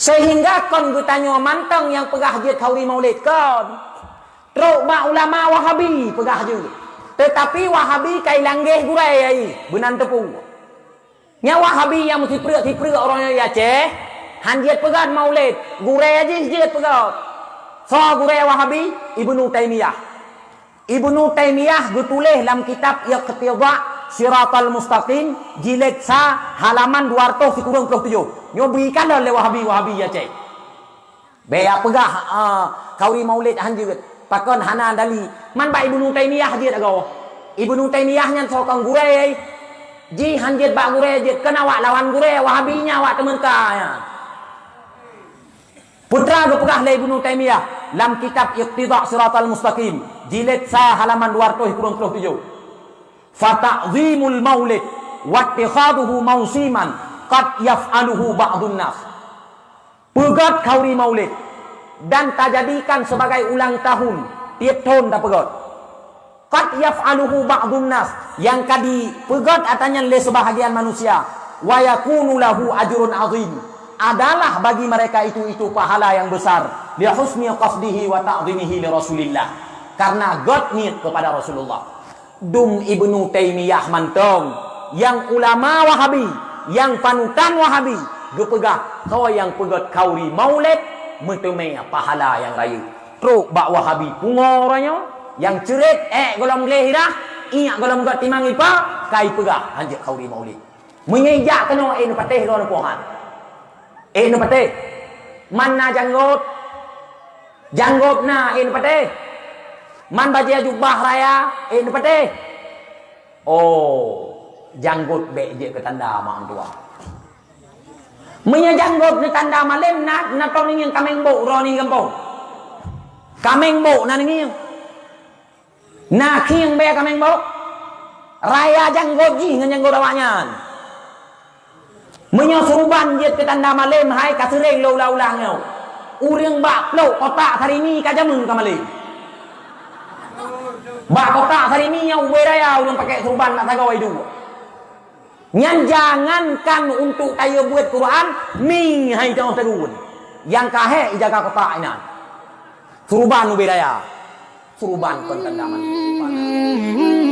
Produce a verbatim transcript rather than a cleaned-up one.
Seuhingga kon geutanyoe mantong nyang peugah jeuet khauri maulid kon. Trok bak ulama Wahabi peugah jeuet. Teutapi Wahabi kai langgeh gurée ai, beunan teupeu. Nyan Wahabi nyang meusipreuk-sipreuk uroe nyoe di Aceh, han jeuet peugét maulid, gurée jih jeuet peugét. Soe gurée Wahabi? Ibnu Taimiyah. Ibnu Taimiyah geutuléh lam kitab Iqtida' Siratal Mustaqim, jilid sa, halaman dua ratus sikureueng ploh tujoh. Nyoe bri kalon lé Wahabi-Wahabi di Aceh. Bék peugah, ah, khauri maulid han jeuet. Pakon hana dali? Man bak Ibnu Taimiyah jeuet agoe. Ibnu Taimiyah nyan soe kon gurée, jih han jeuet bak gurée jeuet, kon awak lawan gurée, Wahabi nyan awak teumeurka nyan. Peue teuma geupeugah lé Ibnu Taimiyah lam kitab Iqtida' Siratal Mustaqim, jilid sa, halaman dua ratus sikureueng ploh tujoh. "Fata'zimul maulid wattikhadhuhu mausiman qad yaf'aluhu ba'dun nas." Peugét khauri maulid dan tajadikan sebagai ulang tahun tiep thon tapeugét. Qad yaf'aluhu ba'dun nas, nyang ka dipeugét ata nyan lé seubahagian manusia, wa yakunu lahu ajrun azim, adalah bagi mereka itu, itu pahala yang besar, li husni qasdihi wa ta'zimihi li Rasulillah, karena gét niet kepada Rasulullah. Dum Ibnu Taimiyah mantong, nyang ulama Wahabi, nyang panutan Wahabi, geupeugah, soe nyang peugét khauri maulid, meuteumé pahala nyang rayeuk. Trok bak Wahabi pungo uroe nyoe, nyang ceuret ék gohlom gleh irah, iek gohlom göt timang ipa, kai peugah han jeuet khauri maulid. Meunyoe ijak keunoe, ék neupatéh droeneuh pohan. Ék neupatéh. Man na janggot. Janggot na, ék neupatéh. Man bajée jubah raya, ék neupatéh. Oh, janggot bék jeuet keu tanda mak mentua. Meunyoe janggot neutanda malém, na, na tô neungieng kaméng bok droeneuh gampông. Kaméng bok na neungieng. Na khieng bèe kaméng bok? Raya janggot jih ngon janggot awaknyan. Meunyoe suruban jeuet keu tanda malém, hai ka seuréng lôn ulang-ulang nyoe. Ureueng bak plôk kotak sarimi ka jameun ka malém. Bak kotak sarimi nyoe ubé raya ureueng pakèk suruban bak sagoe iduek. Nyan jangankan untuk tayue buet Quran, mie hai teuh teugun. Nyang ka hék ijaga kotak inan. Suruban ubé raya. Suruban kon tanda malém.